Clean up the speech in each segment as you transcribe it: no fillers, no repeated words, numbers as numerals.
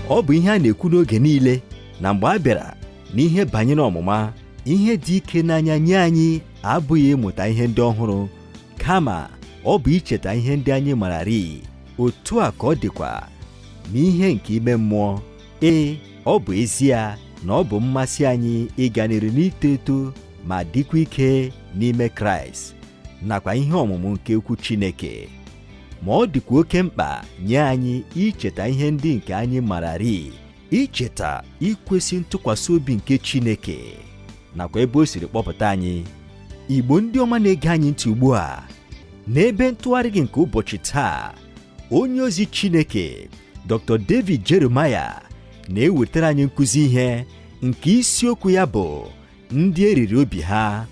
Ọ bụ ihe a na-ekwu n'oge niile na mgbe a bịara n'ihe banyere ọmụma, ihe dị ike n'anya nye anyị abụghị ịmụta ihe ndị ọhụrụ, kama ọ bụ icheta ihe ndị anyị mararị. Otu a ka ọ dịkwa n'ihe nke ime mmụọ. Ee, ọ bụ ezie na ọ bụ mmasị anyị ịga n'iru n'ito eto ma dịkwa ike n'ime Kraịst nakwa ihe ọmụmụ nke okwu Chineke, ma ọ dịkwa oke mkpa nye anyị icheta ihe ndị nke anyị mararị, icheta ikwesị ntụkwasị obi nke Chineke nakwa ebe o siri kpọpụta anyị. Igbo ndị ọma na-ege anyị ntị ugbu a, n'ebe ntụgharị gị nke ụbọchị taa, onye ozi Chineke Dr. David Jeremiah na-ewetara anyị nkụzi ihe nke isiokwu ya bụ ndị eriri obi ha.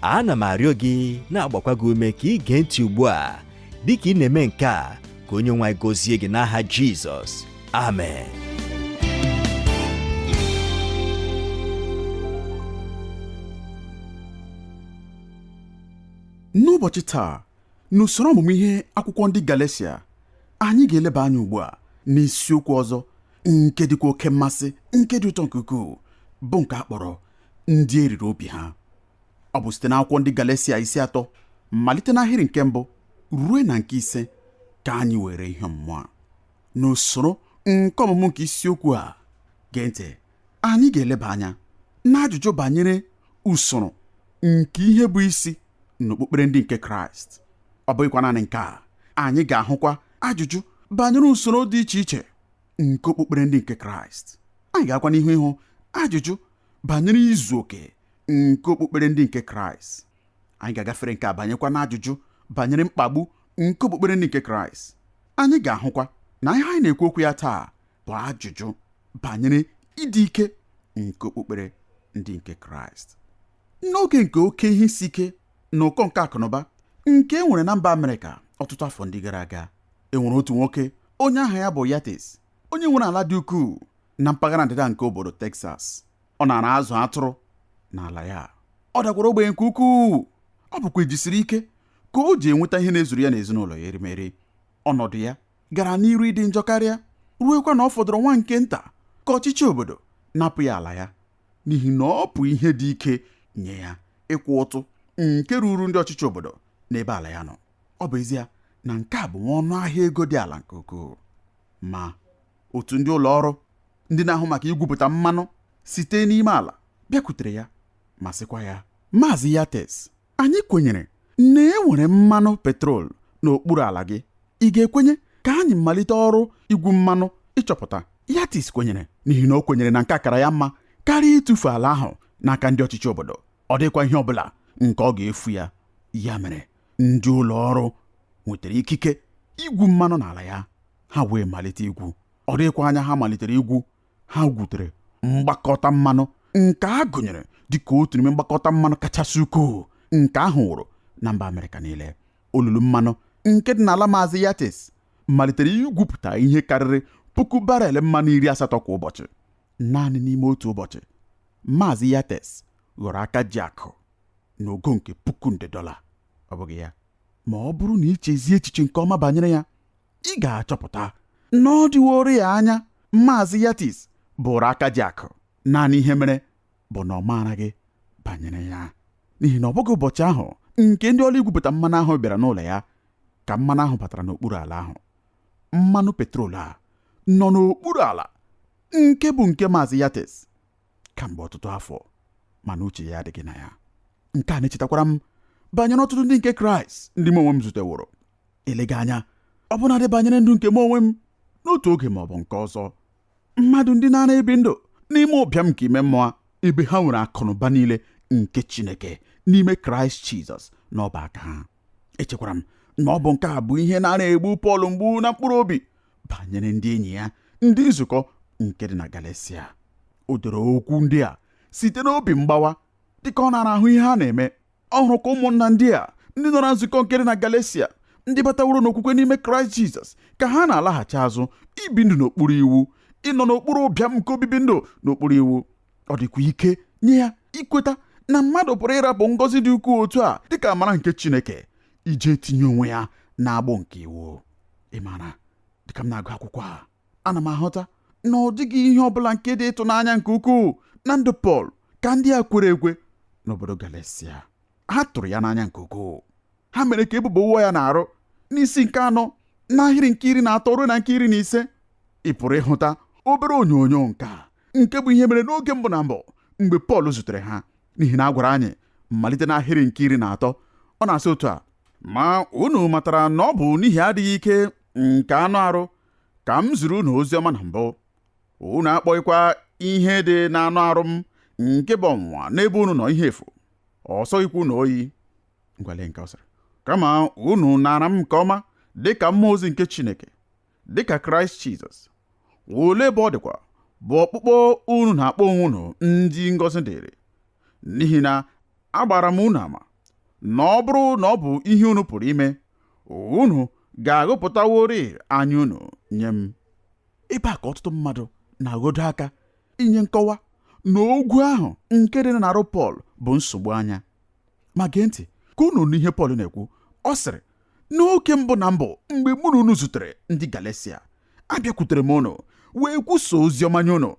Ana m arịọ gị na-agbakwa gị ume ka ị gee ntị ugbu a dịka ị na-eme nke a, ka onye nwe anyị gọzie gị n'aha Jizọs. Amen. N'ụbọchị taa, n'usoro ọmụmụ ihe akwụkwọ ndị Galesia, anyị ga-eleba anya ugbu a n'isiokwu ọzọ nke dịkwa oke mmasị, nke dị ụtọ nke ukwuu, bụ nke a kpọrọ ndị eriri obi ha. Ọ bụ site n'akwụkwọ ndị Galesia isi 3 malite n'ahịrị nke 1 ruo na nke 5 ka anyị were ihe ọmụmụ a. N'usoro nke ọmụmụ nke isiokwu a, gee ntị, anyị ga-eleba anya n'ajụjụ banyere usoro nke ihe bụ isi n'okpukpere ndị nke Kraịst. Ọ bụghịkwa naanị nke a, anyị ga-ahụkwa ajụjụ banyere usoro dị iche iche nke okpukpere ndị nke Kraịst. Anyị ga-akwa n'ihu ịhụ ajụjụ banyere izu oke nke okpukpere ndị nke Kraịst. Anyị ga-agafere nke a banyekwa n'ajụjụ banyere mkpagbu nke okpukpere ndị nke Kraịst. Anyị ga-ahụkwa na ihe anyị na-ekwu okwu ya taa bụ ajụjụ banyere ịdị ike nke okpukpere ndị nke Kraịst. N'oge nke oke ihe isi ike na ụkọ nke akụnụba nke e nwere na mba Amerịka ọtụtụ afọ ndị gara aga, e nwere otu nwoke onye aha ya bụ Yates, onye nwere ala dị ukwuu na mpaghara ndịda nke obodo Texas. Ọ nara azụ atụrụ n'ala ya. Ọ dakwara ogbenye nke ukwuu. Ọ bụkwa ejisiri ike ka o ji enweta ihe na-ezuru ya na ezinụlọ ya erimeri. Ọnọdụ ya gara n'iru ịdị njọ karịa, ruekwa na ọ fọdụrụ nwa nke nta ka ọchịchị obodo napụ ya ala ya, n'ihi na ọ bụ ihe dị ike nye ya ịkwụ ụtụ nke ruru ndị ọchịchị obodo n'ebe ala ya nọ. Ọ bụ ezie na nke a bụ nwa ọnụ ahịa ego dị ala nke ukwuu, ma otu ndị ụlọ ọrụ ndị na-ahụ maka igwupụta mmanụ site n'ime ala bịakwutere ya ma sịkwa ya, Maazị Yates, anyị kwenyere na e nwere mmanụ petrol n'okpuru ala gị. Ị ga-ekwenye ka anyị malite ọrụ igwu mmanụ ịchọpụta? Yates kwenyere, n'ihi na o kwenyere na nke a kara ya mma karịa ịtụfu ala ahụ n'aka ndị ọchịchị obodo. Ọ dịkwa ihe ọbụla nke ọ ga-efu ya. Ya mere ndị ụlọ ọrụ nwetara ikike igwu mmanụ n'ala ya. Ha wee malite igwu. Ọ dịkwa anya ha malitere igwu, ha gwutere mgbakọta mmanụ nke a gụnyere dịka otu n'ime mgbakọta mmanụ kachasị ukwuu nke a hụworo na mba Amerịka niile. Olulu mmanụ nke dị n'ala Maazị Yates malitere igwupụta ihe karịrị puku barel mmanụ 80 kwa ụbọchị. Naanị n'ime otu ụbọchị, Maazị Yates ghọrọ aka ji akụ n'ogo nke puku nde dọla. Ọ bụghị ya? Ma ọ bụrụ na i chezie echiche nke ọma banyere ya, ị ga-achọpụta na ọ dịworo ya anya Maazị Yates bụrụ aka ji akụ. Naanị ihe mere bụ na ọ maaraghị banyere ya, n'ihi na ọ bụghị ụbọchị ahụ nke ndị ọrụ igwupụta mmanụ ahụ bịara n'ụlọ ya ka mmanụ ahụ batara n'okpuru ala ahụ. Mmanụ petrol a nọ n'okpuru ala nke bụ nke Maazị Yates kamgbe ọtụtụ afọ, mana uche ya adịghị na ya. Nke a na-echetakwara m banyere ọtụtụ ndị nke Kraịst ndị m onwe m zuteworo. Eleghị anya ọbụnadị banyere ndụ nke m onwe m n'otu oge ma ọ bụ nke ọzọ. Mmadụ ndị na-ara ebi ndụ n'ime ụbịam nke ime mmụọ, ebe ha nwere akụnụba niile nke Chineke n'ime Kraịst Jizọs n'ọba aka ha. Echekwara m na ọ bụ nke a bụ ihe na-ara egbu Pọl mgbu na mkpụrụ obi banyere ndị enyi ya ndị nzukọ nke dị na Galesia. O dere okwu ndị a site n'obi mgbawa dịka ọ nara ahụ ihe ha na-eme. Ọ hụrụ ka ụmụnna ndị a ndị nọ na nzukọ nke dị na Galesia, ndị bataworo n'okwukwe n'ime Kraịst Jizọs, ka ha na-alaghachi azụ ibi ndụ n'okpuru iwu, ịnọ n'okpuru ụbịam nke obibi ndụ n'okpuru iwu. Ọ dịkwa ike nye ya ikweta na mmadụ pụrụ ịrapụ ngọzi dị ukwuu otu a dịka amara nke Chineke ije tinye onwe ya n'agbụ nke iwu. Ị maara, dịka m na-agụ akwụkwọ a, ana m ahụta na ọ dịghị ihe ọ bụla nke dị ịtụnanya nke ukwuu na ndụ Pọl ka ndị a kwere ekwe n'obodo Galesia. Ha tụrụ ya n'anya nke ukwuu. Ha mere ka ebubo wụọ ya n'arụ. N'isi nke 4 n'ahịrị nke 13 ruo na nke 15, ị pụrụ ịhụta obere onyonyo nke a nke bụ ihe mere n'oge mbụ na mbụ mgbe Pọl zutere ha, n'ihi na a gwara anyị malite n'ahịrị nke 13, ọ na-asị otu a: ma unu matara na ọ bụ n'ihi adịghị ike nke anụ arụ ka m ziri unu ozi ọma na mbụ. Unu akpọghịkwa ihe dị n'anụ arụ m nke bụ ọnwụnwa n'ebe unu nọ ihe efu, ọ sọghịkwa unu oyi. Ngwa lee nke ọ sịrị: kama unu nara m nke ọma dị ka mmụọ ozi nke Chineke, dị ka Kraịst Jizọs. Olee ebe ọ dịkwa bụ ọkpụkpọ unu na-akpọ onwe unu ndị ngọzi dịrị, n'ihi na agbara m unu ama na ọ bụrụ na ọ bụ ihe unu pụrụ ime, unu ga-aghụpụtaworị anya unu nye m. Ebe a ka ọtụtụ mmadụ na-aghọdo aka inye nkọwa na ogwu ahụ nke dị n'arụ Pọl bụ nsogbu anya. Ma gee ntị ka unu nụ ihe Pọl na-ekwu. Ọ sịrị, n'oge mbụ na mbụ mgbe mụ na unu zutere ndị Galesia, abịakwutere m unu wee kwusa ozi ọma nye unu.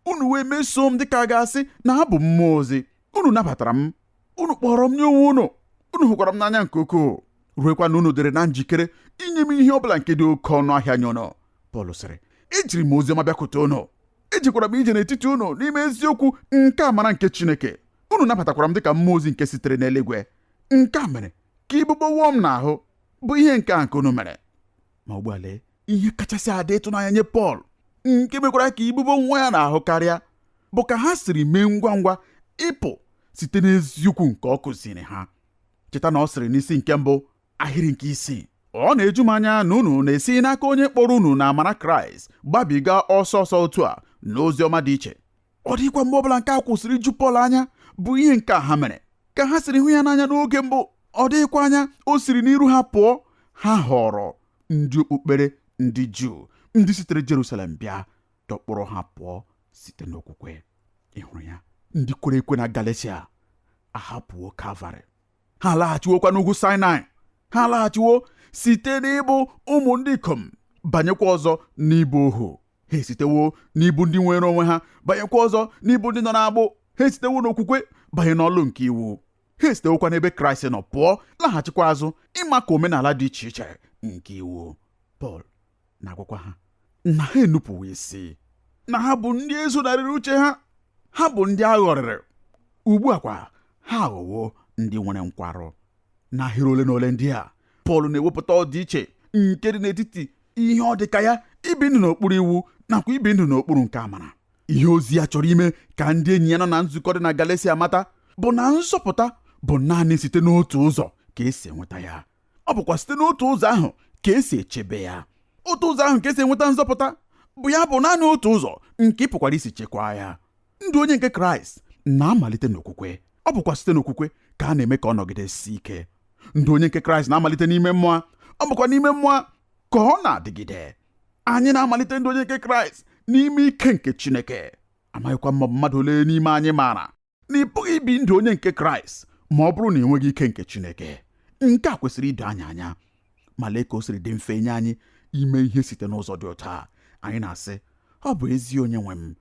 Unu wee mesoo m dịka a ga-asị na abụ m mmụọ ozi. Unu nabatara m, unu kpọrọ m nye onwe unu, unu hụkwara m n'anya nke ukwuu, ruekwa na unu dịrị na njikere inye m ihe ọbụla nke dị oke ọnụ ahịa nye unu. Pọl sịrị, ejiri m ozi ọma bịakwute unu, ejekwara m ije n'etiti unu n'ime eziokwu nke amara nke Chineke. Unu nabatakwara m dịka mmụọ ozi nke sitere n'eluigwe. Nke a mere ka ibubo wụọ m n'ahụ, bụ ihe nke a nke unu mere. Ma ugbu a lee ihe kachasị adị ịtụnanya nye Pọl, nke mekwara ka ibubo wụọ ya n'ahụ karịa, bụ ka ha siri mee ngwa ngwa ịpụ site n'eziokwu nke ọ kụziri ha. Cheta na ọ sịrị n'isi nke 1 ahịrị nke 6, ọ na-eju m anya na unu na-esi n'aka onye kpọrọ unu na amara Kraịst gbabiga ọsọ ọsọ otu a n'ozi ọma dị iche. Ọ dịghịkwa mgbe ọbụla nke a kwụsịrị iju Pọl anya bụ ihe nke a ha mere. Ka ha siri hụ ya n'anya n'oge mbụ, ọ dịghịkwa anya o siri n'iru ha pụọ. Ha họrọ ndị okpukpere ndị Juu ndị sitere Jerusalem bịa dọkpụrụ ha pụọ site n'okwukwe. Ị hụrụ ya? Ndị kwere ekwe na Galesia ahapụwo Kalvarị, ha alaghachiwokwa n'ugwu Sinai, ha alaghachiwo site n'ịbụ ụmụ ndị ikom banyekwa ọzọ n'ịbụ ohu. Ha esitewo n'ịbụ ndị nwere onwe ha banyekwa ọzọ n'ịbụ ndị nọ n'agbụ. Ha esitewo n'okwukwe banye n'ọlụ nke iwu. Ha esitewokwa n'ebe Kraịst nọ pụọ laghachikwa azụ ịmaka omenala dị iche iche nke iwu. Pọl na-agwakwa ha na ha enupụwo isi, na ha bụ ndị ezonarịrị uche ha, ha bụ ndị aghọrịrị. Ugbu a kwa ha aghọwo ndị nwere nkwarụ. N'ahịrị ole na ole ndị a, Pọl na-ewepụta ọdịiche nke dị n'etiti ihe ọ dị ka ya ibi ndụ n'okpuru iwu nakwa ibi ndụ n'okpuru nke amara. Ihe ozi ya chọrọ ime ka ndị enyi ya nọ na nzukọ dị na Galesia mata bụ na nzọpụta bụ naanị site n'otu ụzọ ka esi enweta ya. Ọ bụkwa site n'otu ụzọ ahụ ka esi echebe ya. Otu ụzọ ahụ ka esi enweta nzọpụta bụ ya bụ naanị otu ụzọ nke ị pụkwara isi chekwaa ya. Ndụ onye nke Kraịst na-amalite n'okwukwe. Ọ bụkwa site n'okwukwe ka a na-eme ka ọ nọgidesi ike. Ndụ onye nke Kraịst na-amalite n'ime mmụọ, ọ bụkwa n'ime mmụọ ka ọ na-adịgide. Anyị na-amalite ndụ onye nke Kraịst n'ime ike nke Chineke. Amaghịkwa m ma mmadụ ole n'ime anyị maara na ị pụghị ibi ndụ onye nke Kraịst ma ọ bụrụ na ị nweghị ike nke Chineke. Nke a kwesịrị ido anyị anya. Ma lee ka o siri dị mfe nye anyị ime ihe site n'ụzọ dị otu a. Anyị na-asị, ọ bụ ezi onye nwe m,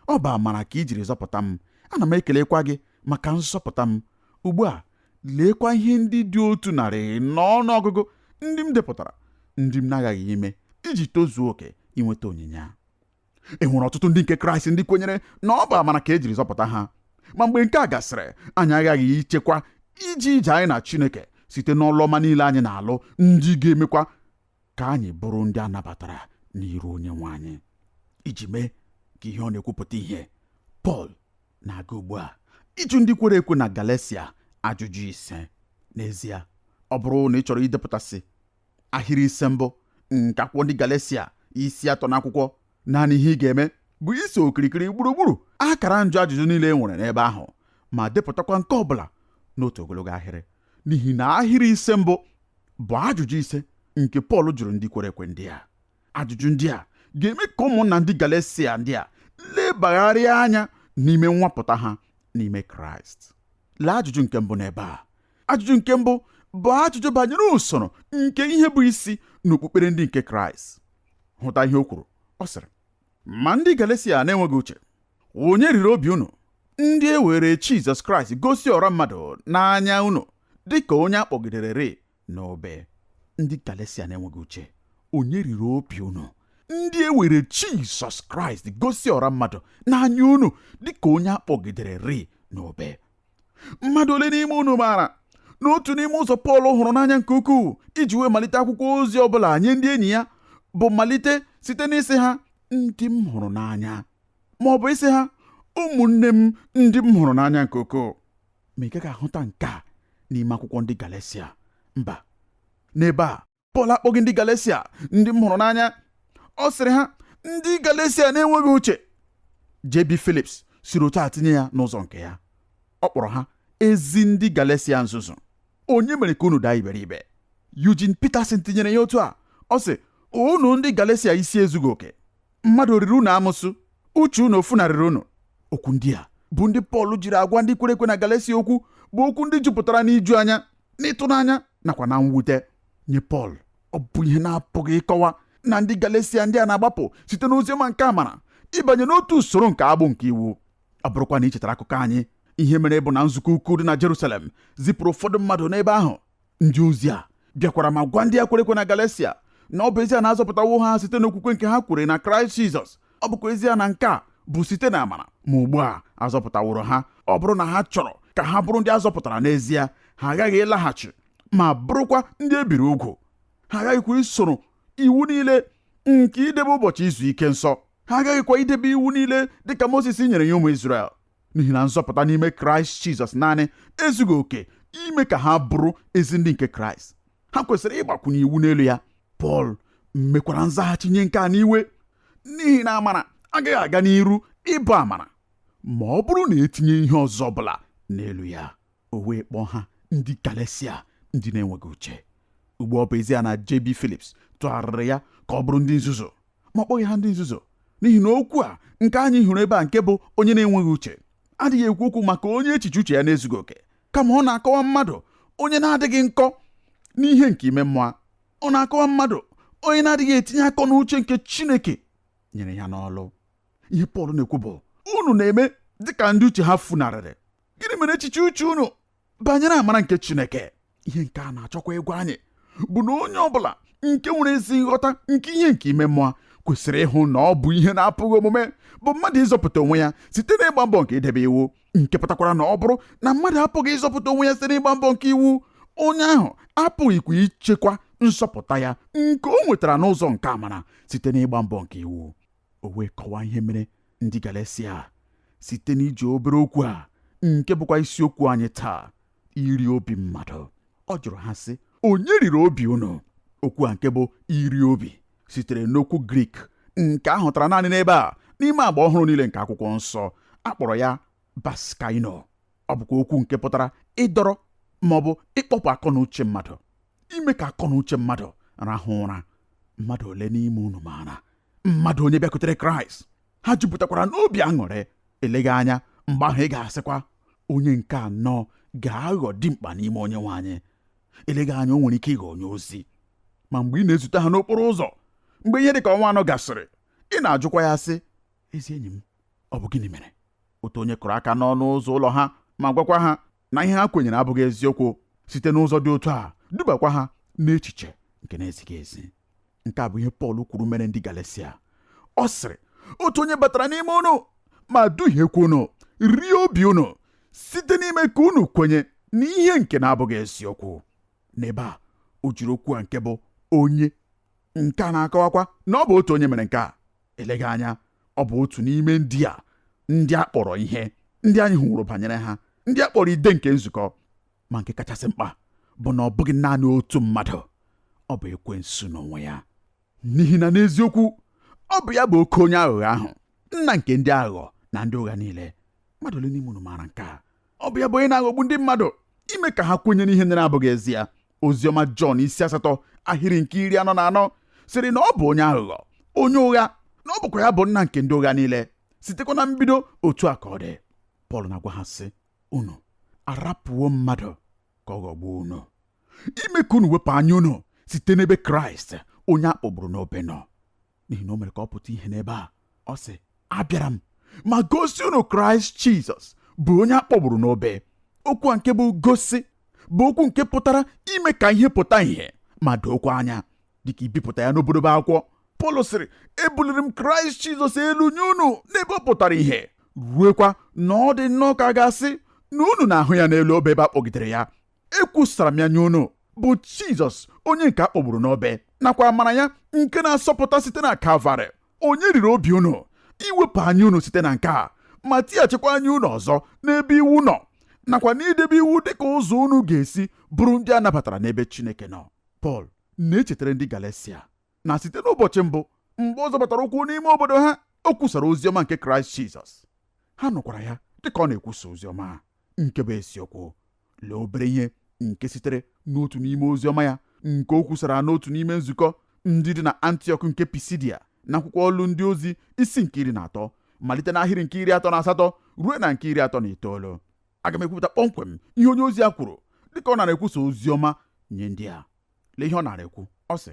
ọ bụ amara ka i jiri zọpụta m, ana m ekelekwa gị maka nzọpụta m. Ugbu a leekwa ihe ndị dị 100 n'ọnụ ọgụgụ ndị m depụtara, ndị m na-aghaghị ime iji tozuo oke inweta onyinye a. E nwere ọtụtụ ndị nke Kraịst ndị kwenyere na ọ bụ amara ka e jiri zọpụta ha, ma mgbe nke a gasịrị, anyị aghaghị ichekwa ije ije anyị na Chineke site n'ọlụ ọma niile anyị na-alụ, ndị ga-emekwa ka anyị bụrụ ndị a nabatara n'iru onye nwe anyị. Iji mee ka ihe ọ na-ekwupụta ihe, Pọl na-aga ugbu a ịjụ ndị kwere ekwe na Galesia ajụjụ 5. N'ezie, ọ bụrụ na ị chọrọ idepụtasị ahịrị 5 mbụ nke akwụkwọ ndị Galesia isi 3 n'akwụkwọ, naanị ihe ị ga-eme bụ iso okirikiri gburugburu akara njụ ajụjụ niile e nwere n'ebe ahụ ma depụtakwa nke ọ bụla n'otu ogologo ahịrị, n'ihi na ahịrị 5 mbụ bụ ajụjụ 5 nke Pọl jụrụ ndị kwere ekwe ndị a. Ajụjụ ndị a ga-eme ka ụmụnna ndị Galesia ndị a lebagharịa anya n'ime nnwapụta ha n'ime Kraịst. Lee ajụjụ nke mbụ n'ebe a. Ajụjụ nke mbụ bụ ajụjụ banyere usoro nke ihe bụ isi n'okpukpere ndị nke Kraịst. Hụta ihe o kwuru. Ọ sịrị, Ma ndị Galesia na-enweghị uche, onye riri obi unu, ndị e were Jizọs Kraịst gosi ọra mmadụ n'anya unu dị ka onye a kpọgidere rị n'obe? Ndị Galesia na-enweghị uche, onye riri obi unu, ndị e were Jizọs Kraịst gosi ọra mmadụ n'anya unu dị ka onye a kpọgidere rị n'obe? Mmadụ ole n'ime unu maara na otu n'ime ụzọ Pọl hụrụ n'anya nke ukwuu iji wee malite akwụkwọ ozi ọbụla nye ndị enyi ya bụ malite site n'ịsị ha ndị m hụrụ n'anya, ma ọ bụ ịsị ha ụmụnne m ndị m hụrụ n'anya nke ukwuu? Ma ị gaghị ahụta nke a n'ime akwụkwọ ndị Galesia. Mba, n'ebe a Pọl akpọghị ndị Galesia ndị m hụrụ n'anya. Ọ sịrị ha ndị Galesia na-enweghị uche. J.B. Phillips siri otu a tinye ya n'ụzọ nke ya. Ọ kpọrọ ha ezi ndị Galesia nzuzu. Onye mere ka unu daa iberibe? Eugene Peterson tinyere ya otu a. Ọ sị, unu ndị Galesia isi ezughị oke, mmadụ oriri unu amụsụ, uche unu ofunarịrị unu. Okwu ndị a bụ ndị Pọl jiri agwa ndị kwere ekwe na Galesia okwu bụ okwu ndị jupụtara n'iju anya, n'ịtụnanya nakwa na mwute nye Pọl. Ọ bụ ihe na-apụghị ịkọwa na ndị Galesia ndị a na-agbapụ site n'oziọma nke amara ịbanye n'otu usoro nke agbụ nke iwu. Ọ bụrụkwa na ị chetara akụkọ anyị, ihe mere bụ na nzukọ ukwu dị na Jerusalem zipụrụ ụfọdụ mmadụ n'ebe ahụ. Ndị ozi a bịakwara ma gwa ndị a kwere ekwe na Galesia na ọ bụ ezie na azọpụtawo ha site n'okwukwe nke ha kwere na Kraịst Jizọs, ọ bụkwa ezie na nke a bụ site na amara, ma ugbu a azọpụtaworo ha. Ọ bụrụ na ha chọrọ ka ha bụrụ ndị azọpụtara n'ezie, ha agaghị ịlaghachi ma bụrụkwa ndị e biri ugwu. Ha agaghịkwa isoro iwu niile nke idebe ụbọchị izu ike nsọ. Ha agaghịkwa idebe iwu niile dịka Mozis nyere ya ụmụ Izrel, n'ihi na nzọpụta n'ime Kraịst Jizọs naanị ezughị oke ime ka ha bụrụ ezi ndị nke Kraịst. Ha kwesịrị ịgbakwunye iwu n'elu ya. Pọl mekwara nzaghachi nye nke a n'iwe, n'ihi na amara agaghị aga n'iru ịbụ amara ma ọ bụrụ na etinye ihe ọzọ ọbụla n'elu ya. O wee kpọọ ha ndị Galesia ndị na-enweghị uche. Ugbu ọ bụ ezie na J.B. Phillips tụgharịrị ya ka ọ bụrụ ndị nzuzu, ma ọ kpọghị ha ndị nzuzu, n'ihi na okwu a nke anyị hụrụ ebe a nke bụ onye na-enweghị uche adịghị ekwu okwu maka onye echiche uche ya na-ezughị oke, kama ọ na-akọwa mmadụ onye na-adịghị nkọ n'ihe nke ime mmụọ. Ọ na-akọwa mmadụ onye na-adịghị etinye akọ na uche nke Chineke nyere ya n'ọlụ. Ihe Pọl na-ekwu bụ unu na-eme dịka ndị uche ha funarịrị. Gịnị mere echiche uche unu banyere amara nke Chineke? Ihe nke a na-achọkwa ịgwa anyị bụ na onye ọbụla nke nwere ezi nghọta nke ihe nke ime mmụọ kwesịrị ịhụ na ọ bụ ihe na-apụghị omume bụ mmadụ ịzọpụta onwe ya site n'ịgba mbọ nke idebe iwu, nke pụtakwara na ọ bụrụ na mmadụ apụghị ịzọpụta onwe ya site n'ịgba mbọ nke iwu, onye ahụ apụghịkwa ichekwa nzọpụta ya nke o nwetara n'ụzọ nke amara site n'ịgba mbọ nke iwu. O wee kọwaa ihe mere ndị Galesia site n'iji obere okwu a nke bụkwa isiokwu anyị taa, iri obi mmadụ. Ọ jụrụ ha sị, onye riri obi unu? Okwu a nke bụ iri obi sitere n'okwu Grik nke a hụtara naanị n'ebe a n'ime agba ọhụrụ niile nke akwụkwọ nsọ. A kpọrọ ya baskaino. Ọ bụkwa okwu nke pụtara ịdọrọ ma ọ bụ ịkpọpụ akọ na uche mmadụ, ime ka akọ na uche mmadụ rahụ ụra. Mmadụ ole n'ime unu maara mmadụ onye bịakwutere Kraịst ha jupụtakwara n'obi aṅụrị? Eleghị anya mgbe ahụ ị ga-asịkwa, onye nke anọ ga-aghọ dimkpa n'ime onye nwe anyị. Eleghị anya o nwere ike ịghọ onye ozi. Ma mgbe ị na-ezute ha n'okporo ụzọ mgbe ihe dị ka ọnwa anọ gasịrị, ị na-ajụkwa ya sị, ezi enyi m, ọ bụ gịnị mere? Otu onye kụrụ aka n'ọnụ ụzọ ụlọ ha ma gwakwa ha na ihe ha kwenyere abụghị eziokwu, site n'ụzọ dị otu a dubakwa ha n'echiche nke na-ezighị ezi. Nke a bụ ihe Pọl kwuru mere ndị Galesia. Ọ sịrị, otu onye batara n'ime unu ma duhiekwa unu, rie obi unu site n'ime ka unu kwenye n'ihe nke na-abụghị eziokwu. N'ebe a o jiri okwu a nke bụ onye, nke a na-akọwakwa na ọ bụ otu onye mere nke a. Eleghị anya ọ bụ otu n'ime ndị a ndị a kpọrọ ihe, ndị anyị hụrụ banyere ha, ndị a kpọrọ ide nke nzukọ. Ma nke kachasị mkpa bụ na ọ bụghị naanị otu mmadụ, ọ bụ ekwensu n'onwe ya. N'ihi na n'eziokwu ọ bụ ya bụ oke onye aghụghọ ahụ, nna nke ndị aghụghọ na ndị ụgha niile. Mmadụ ole n'ime unu maara nke a? Ọ bụ ya bụ onye na-aghọgbu ndị mmadụ ime ka ha kwenye n'ihe ndị na-abụghị ezie. Oziọma Jọn isi 8 ahịrị nke 44 sịrị na ọ bụ onye aghụghọ, onye ụgha, na ọ bụkwa ya bụ nna nke ndị ụgha niile. Sitekwa na mbido otu a ka ọ dị. Pọl na-agwa ha sị, unu arapụwo mmadụ ka ọ ghọgbuo unu, ime ka unu wepụ anya unu site n'ebe Kraịst onye a kpọgburu n'obe nọ. N'ihi na o mere ka ọ pụta ihe n'ebe a Ọ sị, abịara m ma gosi unu Kraịst Jizọs bụ onye a kpọgburu n'obe. Okwu a nke bụ gosi bụ okwu nke pụtara ime ka ihe pụta ìhè ma dookwa anya, dịka ibipụta ya n'obodobo akwụkwọ. Pọl sịrị, ebuliri m Kraịst Jizọs elu nye unu n'ebe ọ pụtara ìhè, ruekwa na ọ dị nnọọ ka a ga-asị na unu na-ahụ ya n'elu obe ebe a kpọgidere ya. Ekwusara m ya nye unu bụ Jizọs onye nke a kpọgburu n'obe, nakwa amara ya nke na-asọpụta site na Kalvarị. Onye riri obi unu iwepụ anya unu site na nke a ma tighachikwa anya unu ọzọ n'ebe iwu nọ, nakwa n'idebe iwu dịka ụzọ unu ga-esi bụrụ ndị a nabatara n'ebe Chineke nọ. Pọl na-echetara ndị Galesia na site n'ụbọchị mbụ mgbe ọ zọbatara ụkwụ n'ime obodo ha, o kwusara ozi ọma nke Kraịst Jizọs. Ha nụkwara ya dịka ọ na-ekwusa ozi ọma nke bụ eziokwu. Lee obere ihe nke sitere n'otu n'ime ozi ọma ya nke o kwusara n'otu n'ime nzukọ ndị dị na Antiọk nke Pisidia na akwụkwọ ọlụ ndị ozi isi nke 13, malite n'ahịrị nke 38 ruo na nke 39. Aga m ekwupụta kpọmkwem ihe onye ozi a kwuru dịka ọ nara ekwusa ozi ọma nye ndị a. Lee ihe ọ nara ekwu. Ọ sị,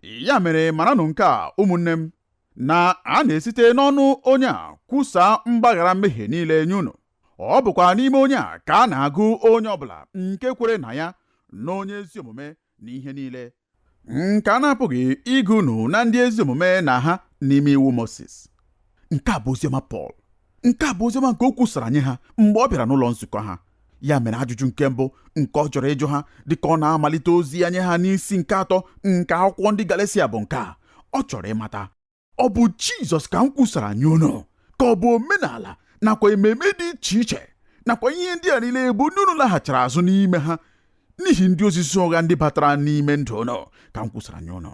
ya mere maranụ nke a, ụmụnne m, na a na-esite n'ọnụ onye a kwusaa mgbaghara mmehie niile nye unu. Ọ bụkwa n'ime onye a ka a na-agụ onye ọbụla nke kwere na ya na onye ezi omume na ihe niile, nke a na-apụghị ịgụ unu na ndị ezi omume na ha n'ime iwu Moses. Nke a bụ oziọma Pọl. Nke a bụ oziọma nke o kwusara nye ha mgbe ọ bịara n'ụlọ nzukọ ha. Ya mere ajụjụ nke mbụ nke ọ chọrọ ịjụ ha dịka ọ na-amalite ozi ya nye ha n'isi nke 3 nke akwụkwọ ndị Galesia bụ nke a. Ọ chọrọ ịmata, ọ bụ Jizọs ka m kwusara nye unu, ka ọ bụ omenala nakwa ememe dị iche iche nakwa ihe ndị a niile bụ ndị unu laghachara azụ n'ime ha n'ihi ndị ozizi ụgha ndị batara n'ime ndụ unu ka m kwusara nye unu.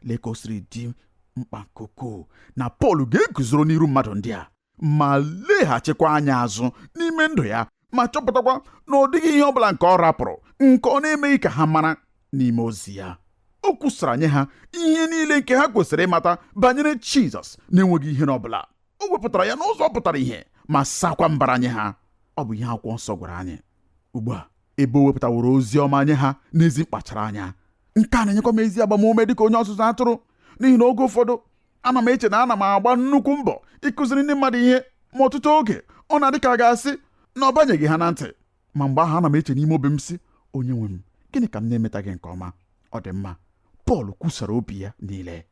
Lee ka o siri dị mkpa nke ukwuu na Pọl ga-eguzoro n'iru mmadụ ndị a ma leghachikwa anya azụ n'ime ndụ ya ma chọpụtakwa na ọ dịghị ihe ọbụla nke ọ rapụrụ nke ọ na-emeghị ka ha mara n'ime ozi ya. O kwusara nye ha ihe niile nke ha kwesịrị ịmata banyere Jizọs na-enweghị ihere ọbụla. O wepụtara ya n'ụzọ pụtara ihe ma sakwa mbara nye ha. Ọ bụ ihe akwụkwọ nsọ gwara anyị. Ugbu a, ebe o wepụtaworo ozi ọma nye ha n'ezi mkpachara anya, nke a na-enyekwa m ezi agbamume dịka onye ọzụzụ atụrụ, n'ihi na oge ụfọdụ ana m eche na ana m agba nnukwu mbọ ịkụziri ndị mmadụ ihe, ma ọtụtụ oge ọ na-adị ka a ga-asị na ọ banyeghị ha na ntị. Ma mgbe ahụ ana m eche n'ime obi m sị, onye nwe m, gịnị ka m na-emetaghị nke ọma? Ọ dị mma, Pọl kwusara obi ya niile.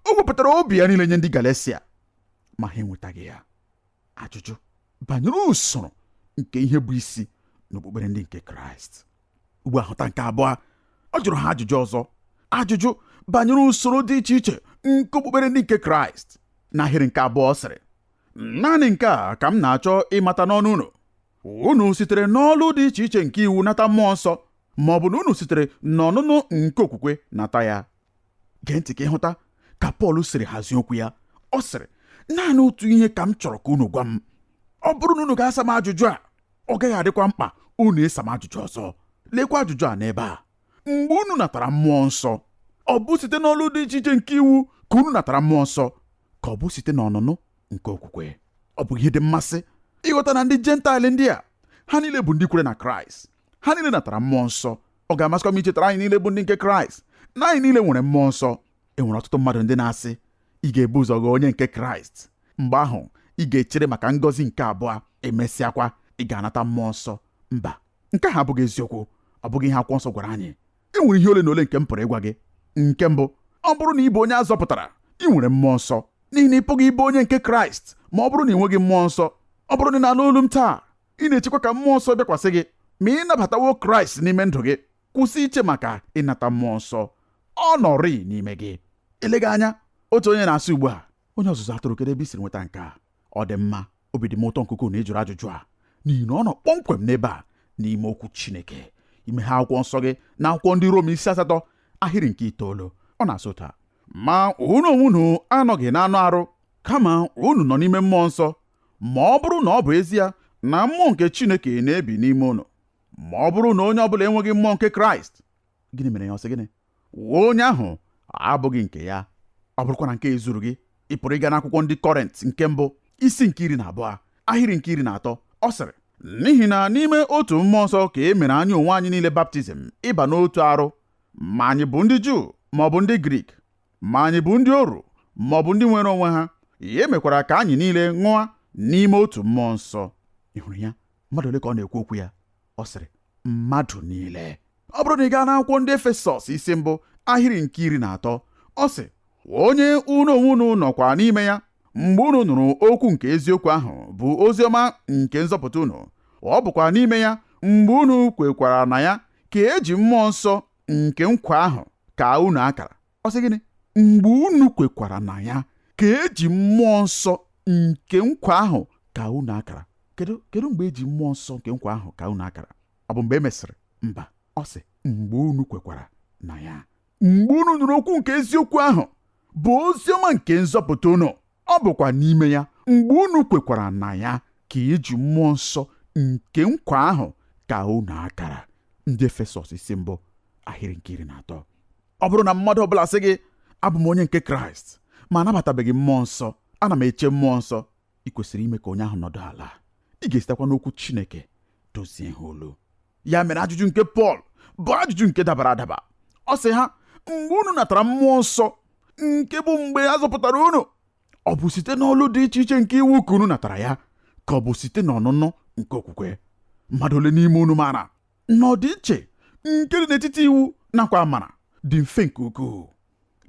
O wepụtara obi ya niile nye ndị Galesia, ma ha enwetaghị ya. Ajụjụ banyere usoro nke ihe bụ isi n'okpukpere ndị nke Kraịst. Ugbu a hụta nke abụọ, ọ jụrụ ha ajụjụ ọzọ, ajụjụ banyere usoro dị iche iche nke okpukpere ndị nke Kraịst. N'ahịrị nke abụọ ọ sịrị, naanị nke a ka m na-achọ ịmata n'ọnụ unu. Unu sitere n'ọlụ dị iche iche nke iwu nata mmụọ nsọ, ma ọ bụ na unu sitere n'ọnụnụ nke okwukwe nata ya? Gee ntị ka ịhụta ka Pọl siri hazie okwu ya. Ọ sịrị, naanị otu ihe ka m chọrọ ka unu gwa m. Ọ bụrụ na unu ga-asa m ajụjụ a, ọ gaghị adịkwa mkpa unu ịsa m ajụjụ ọzọ. Lekwa ajụjụ a n'ebe a. Mgbe unu natara mmụọ nsọ, ọ bụ site n'ọlụ dị iche iche nke iwu ka unu natara mmụọ nsọ, ka ọ bụ site n'ọnụnụ nke okwukwe? Ọ bụ ihe dị mmasị ịghọta na ndị Jentaịl ndị a, ha niile bụ ndị kwere na Kraịst, ha niile natara mmụọ nsọ. Ọ ga-amasịkwa m ichetara anyị niile bụ ndị nke Kraịst na anyị niile nwere mmụọ nsọ. E nwere ọtụtụ mmadụ ndị na-asị, ị ga-ebu ụzọ ghọọ onye nke Kraịst, mgbe ahụ ị ga-echere maka ngọzi nke abụọ, emesịakwa ị ga-anata mmụọ nsọ. Mba, nke ahụ abụghị eziokwu. Ọ bụghị ihe akwụkwọ nsọ gwara anyị. E nwere ihe ole na ole nke m pụrụ ịgwa gị. Nke mbụ, ọ bụrụ na ị bụ onye a zọpụtara, ị nwere mmụọ nsọ, n'ihi na ị pụghị ịbụ onye nke Kraịst ma ọ bụrụ na ị nweghị mmụọ nsọ. Ọ bụrụ na ị na-anụ olu m taa, ị na-echekwa ka mmụọ nsọ bịakwasị gị, ma ị nabatawo Kraịst n'ime ndụ gị, kwụsị iche maka ịnata mmụọ nsọ. Ọ nọrị n'ime gị. Eleghị anya otu onye na-asị ugbu a, onye ọzụzụ atụrụ, kedu ebe i siri nweta nke a? Ọ dị mma, obi dị m ụtọ nke ukwuu na ị jụrụ ajụjụ a, n'ihi na ọ nọ kpọmkwem n'ebe a n'ime okwu Chineke. Imeghe akwụkwọ nsọ gị na akwụkwọ ndị Rom isi 8 ahịrị nke 9, ọ na-asị otu a, ma unu onwe unu anọghị n'anụ arụ, kama unu nọ n'ime mmụọ nsọ, ma ọ bụrụ na ọ bụ ezie na mmụọ nke Chineke na-ebi n'ime unu. Ma ọ bụrụ na onye ọbụla enweghị mmụọ nke Kraịst, gịnị mere ya? Ọ sị gịnị? Onye ahụ abụghị nke ya. Ọ bụrụkwa na nke ezuru gị, ị pụrụ ịga n'akwụkwọ ndị Kọrint nke mbụ isi nke 12 ahịrị nke 13. Ọ sịrị, n'ihi na n'ime otu mmụọ nsọ ka e mere anyị onwe anyị niile baptizim ịba n'otu arụ, ma anyị bụ ndị Juu ma ọ bụ ndị Grik, ma anyị bụ ndị oru ma ọ bụ ndị nwere onwe ha, Ya emekwara ka anyị niile ṅụọ n'ime otu mmụọ nsọ. Ị hụrụ ya? Mmadụ ole ka ọ na-ekwu okwu ya? Ọ sịrị mmadụ niile. Ọ bụrụ na ị gaa n'akwụkwọ ndị Efesọs isi mbụ ahịrị nke 13, ọ sị onye unu onwe unu nọkwa n'ime ya mgbe unu nụrụ okwu nke eziokwu ahụ bụ ozi ọma nke nzọpụta unu, ọ bụkwa n'ime ya mgbe unu kwekwara na ya ka eji mmụọ nsọ nke nkwa ahụ ka unu akara. Ọ sị gịnị? Mgbe unu kwekwara na ya ka eji mmụọ nsọ nke nkwa ahụ ka unu akara. Kedu mgbe eji mmụọ nsọ nke nkwa ahụ ka unu akara? Ọ bụ mgbe e mesịrị? Mba. Ọ sị mgbe unu kwekwara na ya, mgbe unu nụrụ okwu nke eziokwu ahụ bụ ozi ọma nke nzọpụta unu, ọ bụkwa n'ime ya mgbe unu kwekwara na ya ka eji mmụọ nsọ nke nkwa ahụ ka unu akara. Ndị Efesọs isi mbụ ahịrị nke 13. Ọ bụrụ na mmadụ ọbụla sị gị abụ m onye nke Kraịst ma anabatabeghị mmụọ nsọ, ana m eche mmụọ nsọ, ị kwesịrị ime ka onye ahụ nọdụ ala. Ị ga-esitekwa n'okwu Chineke dozie ha olu. Ya mere ajụjụ nke Pọl bụ ajụjụ nke dabara adaba. Ọ sị ha mgbe unu natara mmụọ nsọ nke bụ mgbe a zọpụtara unu, ọ bụ site n'ọlụ dị iche iche nke iwu ka unu natara ya, ka ọ bụ site n'ọnụnụ nke okwukwe? Mmadụ ole n'ime unu maara na ọdịiche nke dị n'etiti iwu nakwa amara dị mfe nke ukwuu?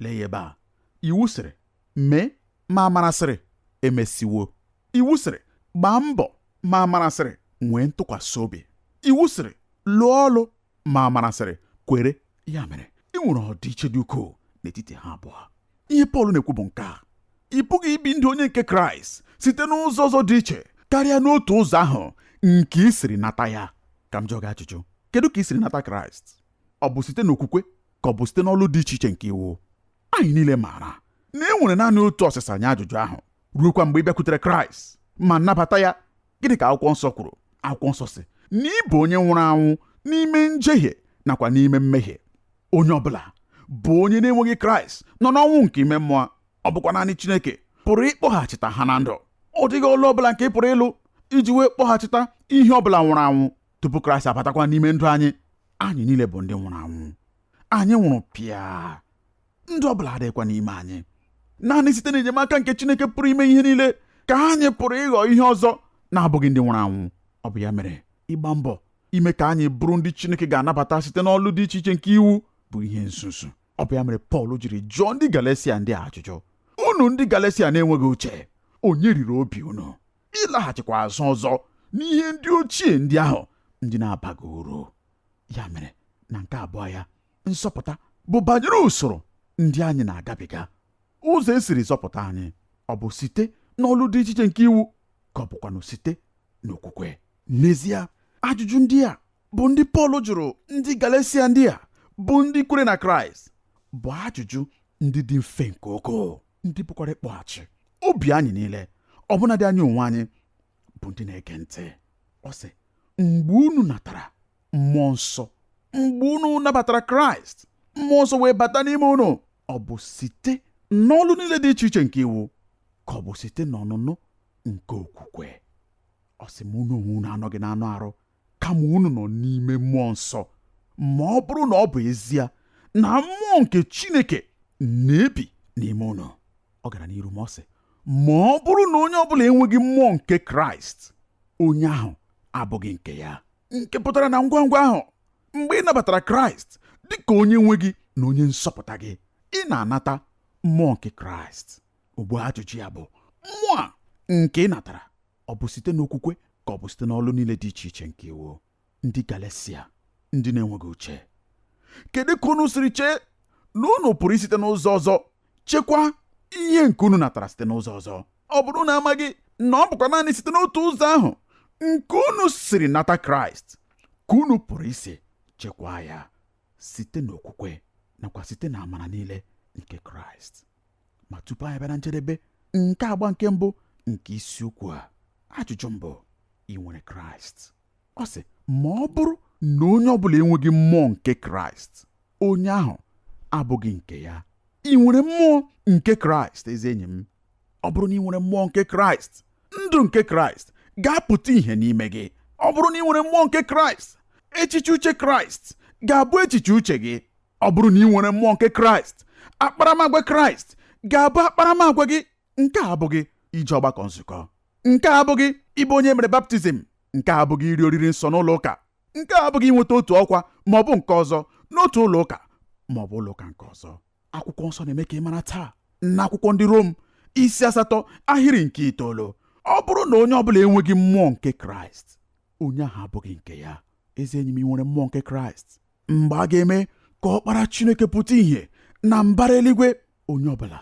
Lee ya ebe a. Iwu sịrị mee, ma amara sịrị emesiwo. Iwu sịrị gbaa mbọ, ma amara sịrị nwee ntụkwasị obi. Iwu sịrị lụọ ọlụ, ma amara sịrị kwere. Ya mere ị nwere ọdịiche dị ukwuu n'etiti ha abụọ. Ihe Pọl na-ekwu bụ nke a: ị pụghị ibi ndụ onye nke Kraịst site n'ụzọ ọzọ dị iche karịa n'otu ụzọ ahụ nke ị siri nata ya. Ka m jụọ gị ajụjụ, kedu ka ị siri nata Kraịst? Ọ bụ site n'okwukwe ka ọ bụ site n'ọlụ dị iche iche nke iwu? Anyị niile maara na e nwere naanị otu ọsịsa nye ajụjụ ahụ. Ruokwa mgbe ị bịakwutere Kraịst ma nabata ya, gịnị ka akwụkwọ nsọ kwuru? Akwụkwọ nsọ sị na ị bụ onye nwụrụ anwụ n'ime njehie nakwa n'ime mmehie. Onye ọbụla bụ onye na-enweghị Kraịst nọ n'ọnwụ nke ime mmụọ. Ọ bụkwa naanị Chineke pụrụ ịkpọghachita ha na ndụ. Ọ dịghị ọlụ ọbụla nke ị pụrụ ịlụ iji wee kpọghachita ihe ọbụla nwụrụ anwụ tupu Kraịst abatakwa n'ime ndụ anyị. Anyị niile bụ ndị nwụrụ anwụ. Anyị nwụrụ pịa. Ndụ ọbụla adịghịkwa n'ime anyị. Naanị site n'enyemaka nke Chineke pụrụ ime ihe niile ka anyị pụrụ ịghọ ihe ọzọ na-abụghị ndị nwụrụ anwụ. Ọ bụ ya mere ịgba mbọ ime ka anyị bụrụ ndị Chineke ga-anabata site n'ọlụ dị iche iche nke iwu bụ ihe nzuzu. Ọ bụ ya mere Pọl jiri jụọ ndị Galesia ndị a ajụjụ: unu ndị Galesia na-enweghị uche, onye riri obi unu ịlaghachikwa azụ ọzọ n'ihe ndị ochie ndị ahụ ndị na-abaghị uru? Ya mere na nke abụọ ya, nzọpụta bụ banyere usoro ndị anyị na-agabiga. Ụzọ esiri zọpụta anyị ọ bụ site n'ọlụ dị iche iche nke iwu ka ọ bụkwanụ site n'okwukwe? N'ezie, ajụjụ ndị a bụ ndị Pọl jụrụ ndị Galesia ndị a bụ ndị kwere na Kraịst bụ ajụjụ ndị dị mfe nke ukwuu, ndị pụkwara ịkpọghachi obi anyị niile, ọbụnadị anyị onwe anyị bụ ndị na-ege ntị. Ọ sị mgbe unu natara mmụọ nsọ, mgbe unu nabatara Kraịst, mmụọ nsọ wee bata n'ime unu, ọ bụ site n'ọlụ niile dị iche iche nke iwu ka ọ bụ site n'ọnụnụ nke okwukwe? Ọ sị m unu onwe unu anọghị n'anụ arụ, kama unu nọ n'ime mmụọ nsọ, ma ọ bụrụ na ọ bụ ezie na mmụọ nke Chineke na-ebi n'ime unu. Ọ gara n'iru ma ọ sị ma ọ bụrụ na onye ọbụla enweghị mmụọ nke Kraịst, onye ahụ abụghị nke ya. Nke pụtara na ngwa ngwa ahụ mgbe ị nabatara Kraịst dịka onye nwe gị na onye nzọpụta gị, ị na-anata mmụọ nke Kraịst. Ugbu a ajụjụ ya bụ, mmụọ a nke ị natara ọ bụ site n'okwukwe ka ọ bụ site n'ọlụ niile dị iche iche nke iwu? Ndị Galesia, ndị na-enweghị uche, kedu ka unu siri chee na unu pụrụ isite n'ụzọ ọzọ chekwaa ihe nke unu natara site n'ụzọ ọzọ? Ọ bụrụ na amaghị na ọ bụkwa naanị site n'otu ụzọ ahụ nke unu siri nata Kraịst ka unu pụrụ isi chekwaa ya, site n'okwukwe nakwa site na amara niile nke Kraịst. Ma tupu anyị bịa na njedebe nke agba nke mbụ nke isiokwu a, ajụjụ mbụ, ị nwere Kraịst? Ọ sị ma ọ bụrụ na onye ọbụla enweghị mmụọ nke Kraịst, onye ahụ abụghị nke ya. Ị nwere mmụọ nke Kraịst, ezi enyi m? Ọ bụrụ na ị nwere mmụọ nke Kraịst, ndụ nke Kraịst ga-apụta ìhè n'ime gị. Ọ bụrụ na ị nwere mmụọ nke Kraịst, echiche uche Kraịst ga-abụ echiche uche gị. Ọ bụrụ na ị nwere mmụọ nke Kraịst, akparamagwa Kraịst ga-abụ akparamagwa gị. Nke a abụghị ije ọgbakọ nzukọ. Nke a abụghị ịbụ onye mere baptizim. Nke a abụghị iri oriri nsọ n'ụlọ ụka. Nke a abụghị inweta otu ọkwa ma ọ bụ nke ọzọ n'otu ụlọ ụka ma ọ bụ ụlọ ụka nke ọzọ. Akwụkwọ nsọ na-eme ka ị mara taa na akwụkwọ ndị Rom isi 8 ahịrị nke 9, ọ bụrụ na onye ọbụla enweghị mmụọ nke Kraịst, onye ahụ abụghị nke ya. Ezi enyi m, ị nwere mmụọ nke Kraịst? Mgbe a ga-eme ka ọkpara Chineke pụta ìhè na mbara eluigwe, onye ọbụla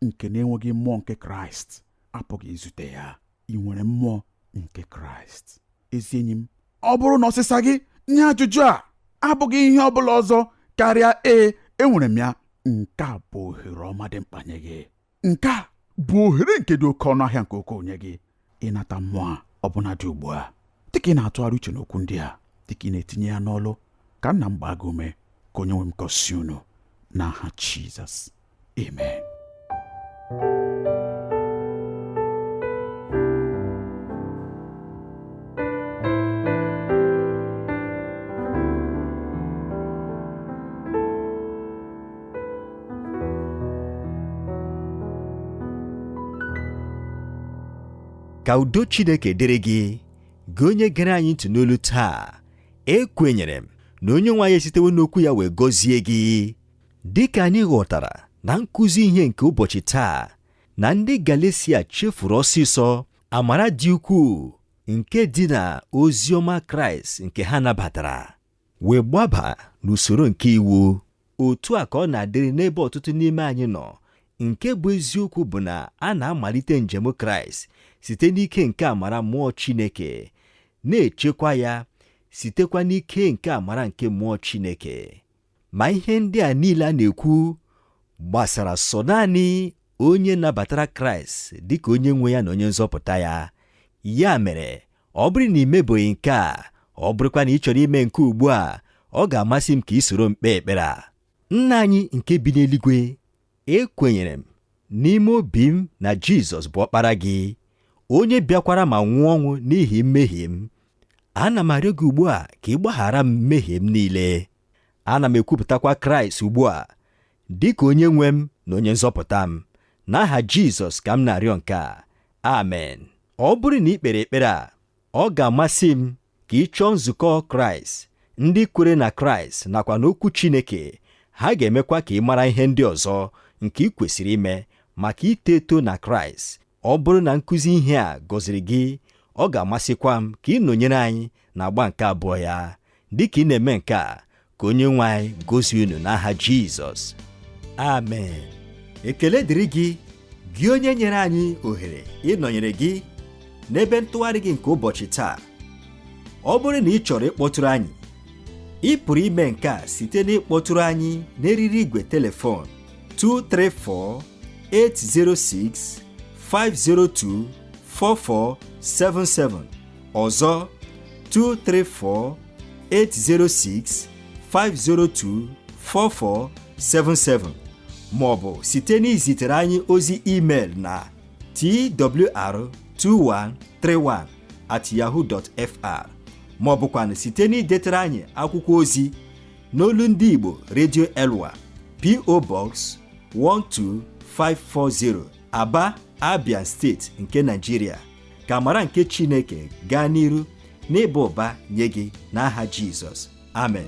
nke na-enweghị mmụọ nke Kraịst apụghị izute ya. Ị nwere mmụọ nke Kraịst? Ezi enyi m, ọ bụrụ na ọsịsa gị nye ajụjụ a abụghị ihe ọbụla ọzọ karịa ee, enwere m ya, nke a bụ ohere ọma dị mkpa nye gị. Nke a bụ ohere nke dị oke ọnụ ahịa nke ukwuu nye gị ịnata mmụọ a ọbụna dị ugbu a. Dịka ị na-atụgharị uche n'okwu ndị a, dịka ị na-etinye ya n'ọlụ, ka nna m gbaa gị ume, ka onye nwe m gọzie unu n'aha Jizọs. Amen. Ka udo Chineke dịrị gị, gị onye gere anyị ntị n'olu taa. Ekwenyere m na onye nwe anyị esitewo n'okwu ya wee gọzie gị. Dịka anyị ghọtara na nkụzi ihe nke ụbọchị taa, na ndị Galesia chefuru ọsịsọ amara dị ukwuu nke dị na ozi ọma Kraịst nke ha nabatara, wee gbaba n'usoro nke iwu. Otu a ka ọ na-adịrị n'ebe ọtụtụ n'ime anyị nọ. Nke bụ eziokwu bụ na a na-amalite njem Kraịst site n'ike nke amara mmụọ Chineke, na-echekwa ya sitekwa n'ike nke amara nke mmụọ Chineke. Ma ihe ndị a niile a na-ekwu gbasara sọ naanị onye nabatara Kraịst dịka onye nwe ya na onye nzọpụta ya. Ya mere, ọ bụrụ na ị mebụghị nke a, ọ bụrụkwa na ị chọrọ ime nke ugbu a, ọ ga-amasị m ka ị soro m kpee ekpere a. Nna anyị nke bi n'eluigwe, ekwenyere m n'ime obi m na Jizọs bụ ọkpara gị, onye bịakwara ma nwụọ ọnwụ n'ihi mmehie m. Ana m arịọ gị ugbu a ka ị gbaghara m mmehie m niile. Ana m ekwupụtakwa Kraịst ugbu a dịka onye nwe m na onye nzọpụta m. N'aha Jizọs ka m na-arịọ nke a. Amen. Ọ bụrụ na ị kpere ekpere a, ọ ga-amasị m ka ị chọọ nzukọ Kraịst, ndị kwere na Kraịst nakwa n'okwu Chineke. Ha ga-emekwa ka ị mara ihe ndị ọzọ nke ị kwesịrị ime maka ito eto na Kraịst. Ọ bụrụ na nkụzi ihe a gọziri gị, ọ ga-amasịkwa m ka ị nọnyere anyị na agba nke abụọ ya. Dịka ị na-eme nke a, ka onye nwe anyị gozie unu n'aha Jizọs. Amen. Ekele dịrị gị, gị onye nyere anyị ohere ịnọnyere gị n'ebe ntụgharị gị nke ụbọchị taa. Ọ bụrụ na ị chọrọ ịkpọtụrụ anyị, ị pụrụ ime nke a site n'ịkpọtụrụ anyị n'eriri igwe telefon 234 806 502 4477. Ọzọ, 234 806 502 4477, ma ọ bụ site n'izitere anyị ozi email na twr2131@yahoo.fr, ma ọ bụkwanụ site n'idetere anyị akwụkwọ ozi n'olu ndị Igbo Radio Elwa, P.O. Box 12540, Aba, Abia Steeti nke Nigeria. Ka amara nke Chineke gaa n'iru n'ịba ụba nye gị n'aha Jizọs. Amen.